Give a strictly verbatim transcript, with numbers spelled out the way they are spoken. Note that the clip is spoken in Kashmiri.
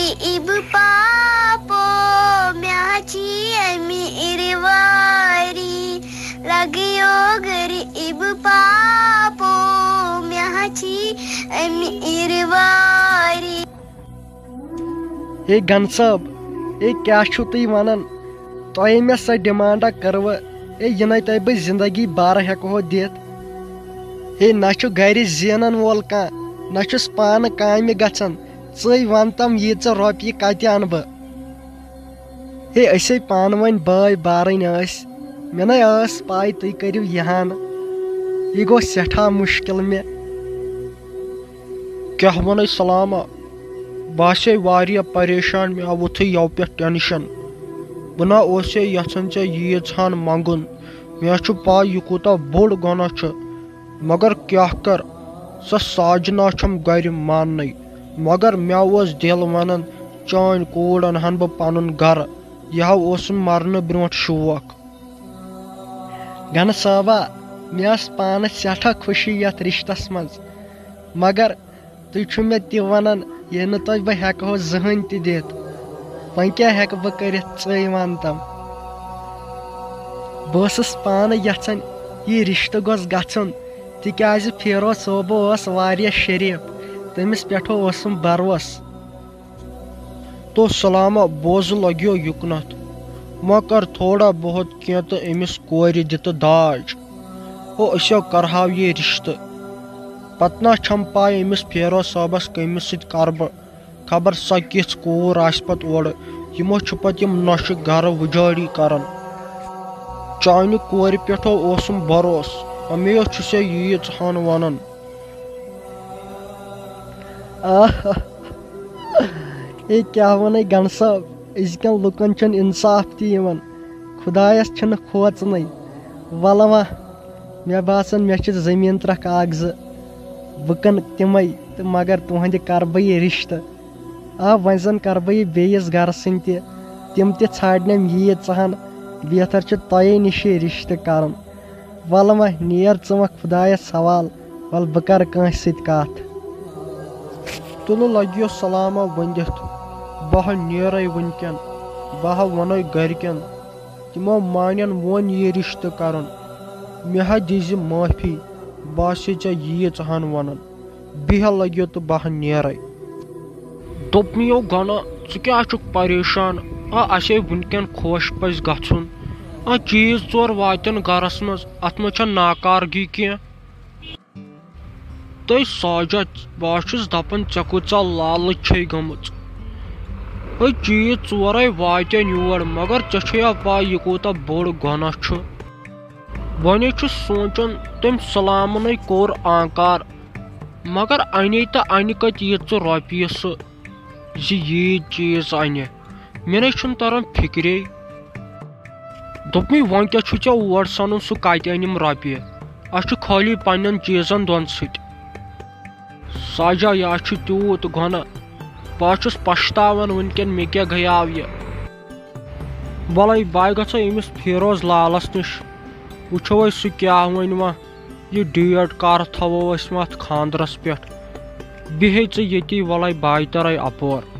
غریب پاپو، مےٚ ہا چھی اَمہِ اِرواری۔ لگیو غریب پاپو، مےٚ ہا چھی اَمہِ اِرواری۔ ہے گن صٲب، ہے کیٛاہ چھِو تُہۍ ونان؟ تۄہے مےٚ سۄ ڈیمانڈا کٔروٕ، ہے یہِ نے تۄہہِ بہٕ زندگی بھر ہٮ۪کہٕ ہو دِتھ۔ ہے نہ چھُ گرِ زینن وول کانٛہہ، نہ چھُس پانہٕ کامہِ گژھان، ژٕے ون تم ییٖژٕ رۄپیہِ کتہِ انہٕ بہٕ؟ ہے أسے پانہٕ ؤنۍ بٲے بارٕنۍ ٲسۍ، مےٚ نے ٲس پاے تُہۍ کٔرِو یہِ ہن، یہِ گوٚو سٮ۪ٹھاہ مُشکل مےٚ۔ کیٛاہ وَنے سلامہ؟ بہٕ آسے واریاہ پریشان، مےٚ آو وُتھُے یَوٕ پٮ۪ٹھ ٹینشن۔ بہٕ نا اوسے یژھان ژےٚ ییٖژ ہن منٛگُن۔ مےٚ چھُ پَے یہِ کوٗتاہ بوٚڑ گۄناہ چھُ، مگر کیٛاہ کَر؟ سۄ ساجنا چھَم گرِ ماننٕے، مگر مےٚ اوس دِل وَنان چٲنۍ کوٗر اَنہٕ ہن بہٕ پَنُن گرٕ۔ یہِ ہا اوسُم مرنہٕ برٛونٛٹھ شوق۔ گنہٕ صٲبا، مےٚ ٲس پانہٕ سٮ۪ٹھاہ خوشی یتھ رشتس منٛز، مگر تُہۍ چھِو مےٚ تہِ ونان، ییٚلہِ نہٕ تۄہہِ بہٕ ہٮ۪کہٕ ہو زٕہٕنۍ تہِ دِتھ، وۄنۍ کیٛاہ ہٮ۪کہٕ بہٕ کٔرِتھ، ژٕے ون تم۔ بہٕ ٲسٕس پانہٕ یژھان یہِ رشتہٕ گوٚژھ گژھُن، تِکیازِ فیروز صٲبہٕ اوس واریاہ شریف، تٔمِس پٮ۪ٹھ اوسُم بھروسہٕ۔ تو سلامہ بوزٕ لگیو یُکنتھ، وۄنۍ کر تھوڑا بہت کینٛہہ تہٕ أمِس کورِ دِ تہٕ داج۔ ہو أسیو کرہاو یہِ رشتہٕ۔ پتہٕ نا چھم پاے أمِس فیروز صٲبس کٔمِس سۭتۍ کرٕ بہٕ۔ خبر سۄ کِژھ کوٗر آسہِ پتہٕ اورٕ۔ یِمو چھُ پتہٕ یِم نۄشہِ گرٕ وُجٲڑی کران۔ چانہِ کورِ پٮ۪ٹھو اوسُم بھروسہٕ، امیو چھُ سے ییٖژ ہن ونان۔ آہ، ہے کیٛاہ وَنَے گنہٕ صٲب، أزکٮ۪ن لُکَن چھُنہٕ اِنصاف تہِ یِوان، خۄدایَس چھِنہٕ کھوژنٕے۔ وَلہٕ وَ، مےٚ باسان مےٚ چھِ زٔمیٖن ترٛکھ اَکھ زٕ، بہٕ کٕنہٕ تِمَے تہٕ مگر تُہٕنٛدِ کَرٕ بہٕ یہِ رِشتہٕ۔ آ، وۄنۍ زَن کَرٕ بہٕ یہِ بیٚیِس گَرٕ سٕنٛدِ تہِ، تِم تہِ ژھانٛڈنَم ییٖژ ژٕہَن، بہتر چھُ تۄہے نِش یہِ رِشتہٕ کَرُن۔ وَلہٕ وۄنۍ نیر ژٕ وۄنۍ خۄدایَس حوال، وَلہٕ بہٕ کَرٕ کٲنٛسہِ سۭتۍ کَتھ۔ تُلہٕ لَگیو سلامہ ؤنِتھ، بہٕ ہا نیرَے وٕنۍکٮ۪ن، بہٕ ہا وَنَے گَرِکٮ۪ن، تِمو مانٮ۪ن وۄنۍ یہِ رِشتہٕ کَرُن۔ مےٚ ہا دیٖزِ معٲفی، بہٕ آسے ژےٚ ییٖژ ہَن وَنان۔ بیٚہہ لَگیو تہٕ بہٕ ہا نیرَے۔ دوٚپمَیو گۄنہ، ژٕ کیٛاہ چھُکھ پریشان؟ آ، اَسے وٕنۍکٮ۪ن خۄش پَزِ گژھُن۔ آ، چیٖز ژور واتن گرس منٛز، اتھ منٛز چھےٚ ناکارگی کینٛہہ؟ تہٕ ساجد، بہٕ ہا چھُس دپان، ژےٚ کۭژاہ لالٕچ چھے گٔمٕژ۔ ہے، چیٖز ژورے واتن یور، مگر ژےٚ چھےٚ یا پاے یہِ کوٗتاہ بوٚڑ گۄناہ چھُ۔ وۄنۍ چھُس سونٛچان، تٔمۍ سلامنٕے کوٚر آنکار، مگر انے تہٕ انہِ کتہِ ییٖژٕ رۄپیہِ سُہ زِ ییٖتۍ چیٖز انہِ؟ مےٚ نے چھُنہٕ تران فِکرے۔ دوٚپمَے، وۄنۍ کیٛاہ چھُ ژےٚ اور سَنُن، سُہ کَتہِ اَنِم رۄپیہِ؟ اَسہِ چھُ خٲلی پنٛنٮ۪ن چیٖزَن دۄن سۭتۍ۔ ساجا، یہِ ہا چھُ تیوٗت گۄناہ، بہٕ ہا چھُس پَشتاوان وٕنۍکٮ۪ن، مےٚ کیٛاہ گٔیاو یہِ۔ وَلَے، بہٕ ہا گژھو أمِس فیروز لالَس نِش، وٕچھو أسۍ سُہ کیٛاہ وَنہِ وۄنۍ۔ یہِ ڈیٹ کر تھاوو أسۍ وۄنۍ اتھ خاندرس پٮ۪ٹھ؟ بیہے ژٕ ییٚتی، وَلَے بہٕ ترے اپور۔